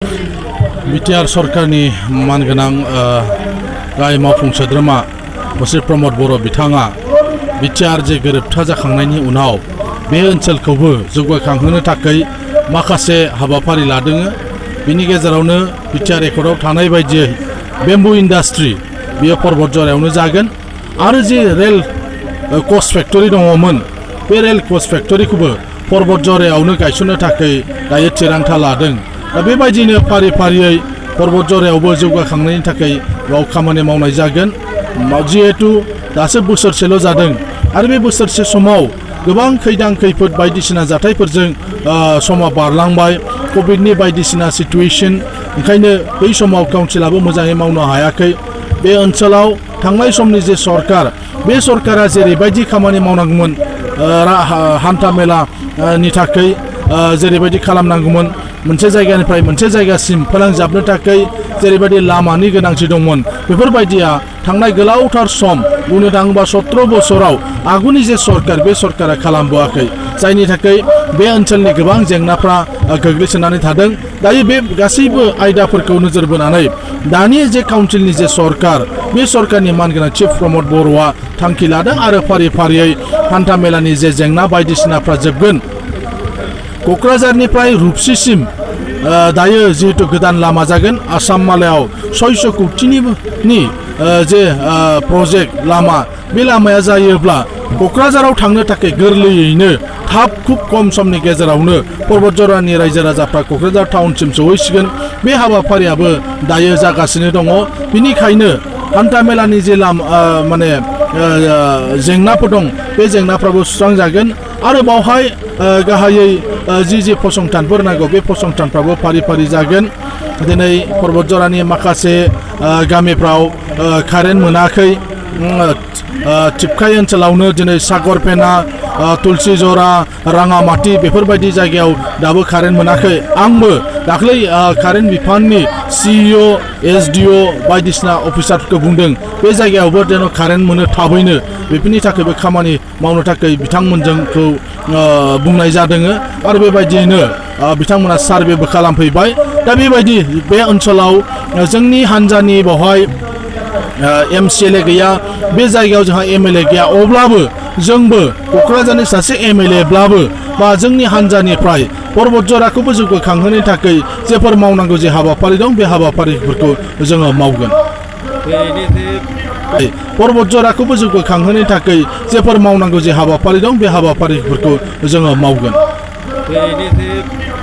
BTR सरकारनि मानगोनां गाहाय मावफुं सोद्रोमा मुश्री प्रमद बर' बिथाङा बिटिआर जे गोरोबथा जाखांनायनि उनाव बे ओनसोलखौबो जौगाखांहोनो थाखाय माखासे हाबाफारि लादों। बिनि गेजेरावनो बिटिआर एकर्डआव थानाय बायदियै बेम्बु इन्डास्ट्रि बेयो पर्बतजरायावनो जागोन आरो जे रेल कच फेक्टरि दङमोन बे रेल कच फेक्टरिखौबो पर्बतजरायावनो गायसननो थाखाय दायो थिरांथा लादों। दा बेबायदिनो फारि फारियै पर्बतजरायावबो जौगाखांनायनि थाखाय बेयाव खामानि मावनाय जागोन। जिहेतु दासो बोसोरसेल' जादों आरो बे बोसोरसे समाव गोबां खैदां खैफोद बायदिसिना जाथायफोरजों समा बारलांबाय, कभिडनि बायदिसिना सिटुएसन, ओंखायनो बै समाव काउन्सिलाबो मोजाङै मावनो हायाखै। बे ओनसोलाव थांनाय समनि जे सरकार, बे सरकारा जेरैबायदि खामानि मावनांगौमोन हान्था मेलानि थाखाय जेरैबायदि खालामनांगौमोन, मोनसे जायगानिफ्राय मोनसे जायगासिम फोनांजाबनो थाखाय जेरैबायदि लामानि गोनांथि दंमोन, बेफोरबायदिया थांनाय गोलावथार सम बुंनो थाङोबा 17 बोसोराव आगुनि जे सरकार बे सरकारा खालामबोआखै, जायनि थाखाय बे ओनसोलनि गोबां जेंनाफ्रा गोग्लैसोनानै थादों। दायो बे गासैबो आयदाफोरखौ नोजोर बोनानै दानि जे काउन्सिलनि जे सरकार, बे सरकारनि मानगोनां चिफ प्रमद बर'आ थांखि लादों आरो फारि फारियै हान्था मेलानि जे जेंना बायदिसिनाफ्रा जोबगोन। क'क्राझारनिफ्राय रुपसिसिम दायो जिहेतु गोदान लामा जागोन, आसाम मालायाव 600 कौटिनि जे प्रजेक्ट लामा, बे लामाया जायोब्ला क'क्राझाराव थांनो थाखाय गोरलैयैनो थाब खुब खम समनि गेजेरावनो पर्बतजरानि रायजो राजाफ्रा क'क्राझार टाउनसिम सहैसिगोन। बे हाबाफारियाबो दायो जागासिनो दङ। बिनिखायनो हान्था मेलानि जे जेंनाफोर दं, बे जेंनाफ्राबो सुस्रांजागोन आरो बावहाय गाहायै जि फसंथानफोर नांगौ बे फसंथानफ्राबो फारि फारि जागोन। दिनै पर्बतजरानि माखासे गामिफ्राव कारेन्ट मोनाखै। टिपकाइ ओनसोलावनो दिनै सागरपेना, तुलसिजरा, राङामाटि बेफोरबायदि जायगायाव दाबो कारेन्ट मोनाखै। आंबो दाख्लै कारेन्ट बिफाननि CEO, SDO बायदिसिना अफिसारफोरखौ बुंदों बे जायगायावबो जेन' कारेन्ट मोनो थाबैनो, बेफोरनि थाखायबो खामानि मावनो थाखाय बिथांमोनजोंखौ बुंनाय जादों आरो बेबायदियैनो बिथांमोना सार्भेबो खालामफैबाय। दा बेबायदि बे ओनसोलाव जोंनि हान्जानि बेवहाय MCLA गैया, बे जायगायाव जोंहा MLA गैया, अब्लाबो जोंबो क'क्राझारनि सासे MLA ब्लाबो बा जोंनि हान्जानिफ्राय पर्बतजराखौबो जौगाखांहोनो थाखाय जेफोर मावनांगौ जे हाबाफारि दं बे हाबाफारिफोरखौ जोङो मावगोन। पर्बतजराखौबो जौगाखांहोनो थाखाय जेफोर मावनांगौ जे हाबाफारि दं बे हाबाफारिफोरखौ जोङो मावगोन।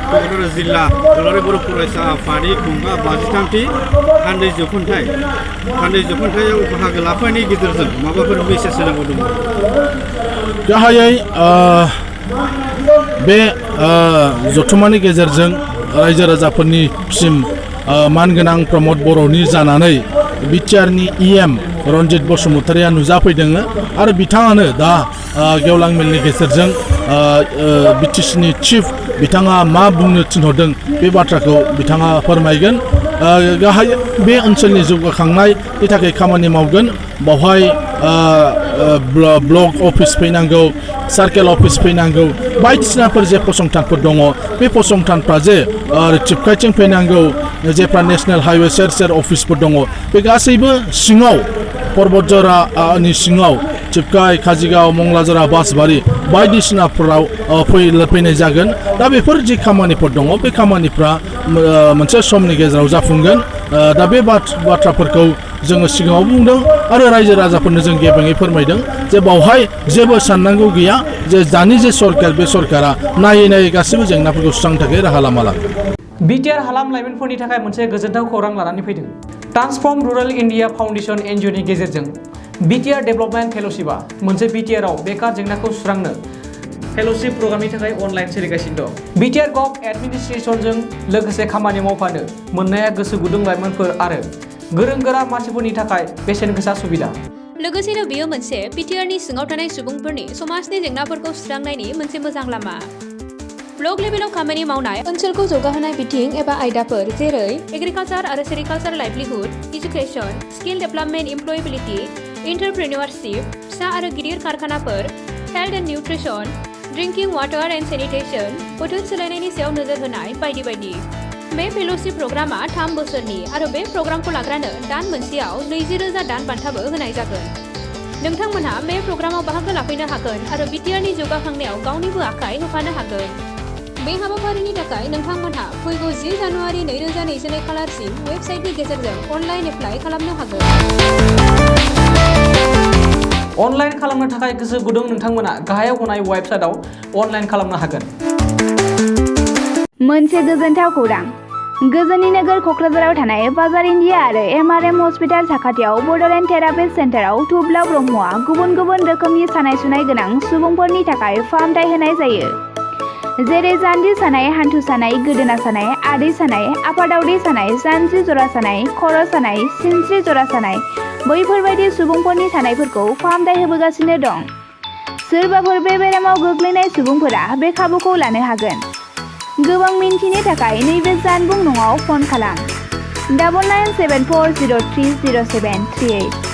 क'क्राझार जिल्ला दुलाराय बर' फरायसा आफादनि खुंगा 53थि हान्दै जखुंथायाव बाहागो लाफैनायनि गेजेरजों माबाफोर मेसेज होनांगौ दङ? गाहायै बे जथुम्मानि गेजेरजों रायजो राजाफोरनिसिम मानगोनां प्रमद बर'नि जानानै बिटिआरनि EM रन्जित बसुमतारिया नुजाफैदों आरो बिथाङानो दा गेवलां मेलनि गेजेरजों BTCनि चिफ बिथाङा मा बुंनो थिनहरदों बे बाथ्राखौ बिथाङा फोरमायगोन। गाहाय बे ओनसोलनि जौगाखांनायनि थाखाय खामानि मावगोन। बावहाय ब्लक अफिस फैनांगौ, सार्केल अफिस फैनांगौ, बायदिसिनाफोर जे फसंथानफोर दङ बे फसंथानफ्रा जे टिपकाइथिं फैनांगौ, जेफ्रा नेशनेल हाइवे सेर सेर अफिसफोर दङ बे गासैबो सिङाव पर्बतजरानि सिङाव टिपकाइ, काजिगाव, मंलाजरा, बासबारि बायदिसिनाफोराव फैनाय जागोन। दा बेफोर जि खामानिफोर दङ बे खामानिफ्रा मोनसे समनि गेजेराव जाफुंगोन। दा बे बाथ्राफोरखौ जोङो सिगाङाव बुंदों आरो रायजो राजाफोरनो जों गेबेङै फोरमायदों जे बावहाय जेबो साननांगौ गैया, जे दानि जे सरकार बे सरकारा नायै नायै गासैबो जेंनाफोरखौ सुस्रांनो थाखाय राहा लामा लागोन। बिटिआर हालाम लाइमोनफोरनि थाखाय मोनसे गोजोनथाव खौरां लानानै फैदों। ट्रान्सफर्म रुरेल इन्डिया फाउन्डेसन NGOनि गेजेरजों बिटिआर डेभेलपमेन्ट फेल'शिपआ मोनसे बिटिआरआव बेकार जेंनाखौ सुस्रांनो फेल'शिप प्रग्रामनि थाखाय अनलाइन सोलिगासिनो दं। बिटिआर गभ एडमिनिस्ट्रेसनजों लोगोसे खामानि मावफानो मोननाया गोसो गुदुं लाइमोनफोर आरो गोरों गोरा मानसिफोरनि थाखाय बेसेन गोसा सुबिदा। लोगोसेनो बेयो मोनसे बिटिआरनि सिङाव थानाय सुबुंफोरनि समाजनि जेंनाफोरखौ सुस्रांनायनि मोनसे मोजां लामा। ब्लक लेभेलाव खामानि मावनाय, ओनसोलखौ जौगाहोनाय बिथिं एबा आयदाफोर जेरै एग्रिकालचार आरो sericulture livelihood, education, skill development, employability, entrepreneurship, फिसा आरो गिदिर कारखानाफोर, health and nutrition, drinking water and sanitation, बोथोर सोलायनायनि सायाव नोजोर होनाय बायदि बायदि। बे फेल'शिप प्रग्रामा 3 बोसोरनि आरो बे प्रग्रामखौ लाग्रानो दान मोनसेयाव 20,000 दान बान्थाबो होनाय जागोन। नोंथांमोनहा बे प्रग्रामाव बाहागो लाफैनो हागोन आरो बिटिआरनि जौगाखांनायाव गावनिबो आखाइ होफानो हागोन। बे हाबाफारिनि थाखाय नोंथांमोनहा फैगौ 10 जानुवारि 2022 खालारसिम वेबसाइटनि गेजेरजों अनलाइन एप्लाइ खालामनो हागोन। अनलाइन खालामनो थाखाय गोसो गुदुं नोंथांमोना गाहायाव होनाय वेबसाइटआव अनलाइन खालामनो हागोन। मोनसे गोजोनथाव खौरां। गोजोननि नोगोर क'क्राझाराव थानाय बाजार इन्डिया आरो MRM हस्पिटाल साखाथियाव बड'लेण्ड थेरापिस्ट सेन्टाराव थुब्ला ब्रह्मआ गुबुन गुबुन रोखोमनि सानाय सुनाय गोनां सुबुंफोरनि थाखाय फाहामथाय होनाय जायो। जेरै जान्जि सानाय, हान्थु सानाय, गोदोना सानाय, आदै सानाय, आफादावदै सानाय, जानजि जरा सानाय, खर' सानाय, सिनस्रि जरा सानाय, बैफोरबायदि सुबुंफोरनि सानायफोरखौ फाहामथाय होबोगासिनो दं। सोरबाफोर बे बेरामाव गोग्लैनाय सुबुंफोरा बे खाबुखौ लानो हागोन। गोबां मिन्थिनो थाखाय नैबे जानबुं नङाव फन खालाम 9974030738।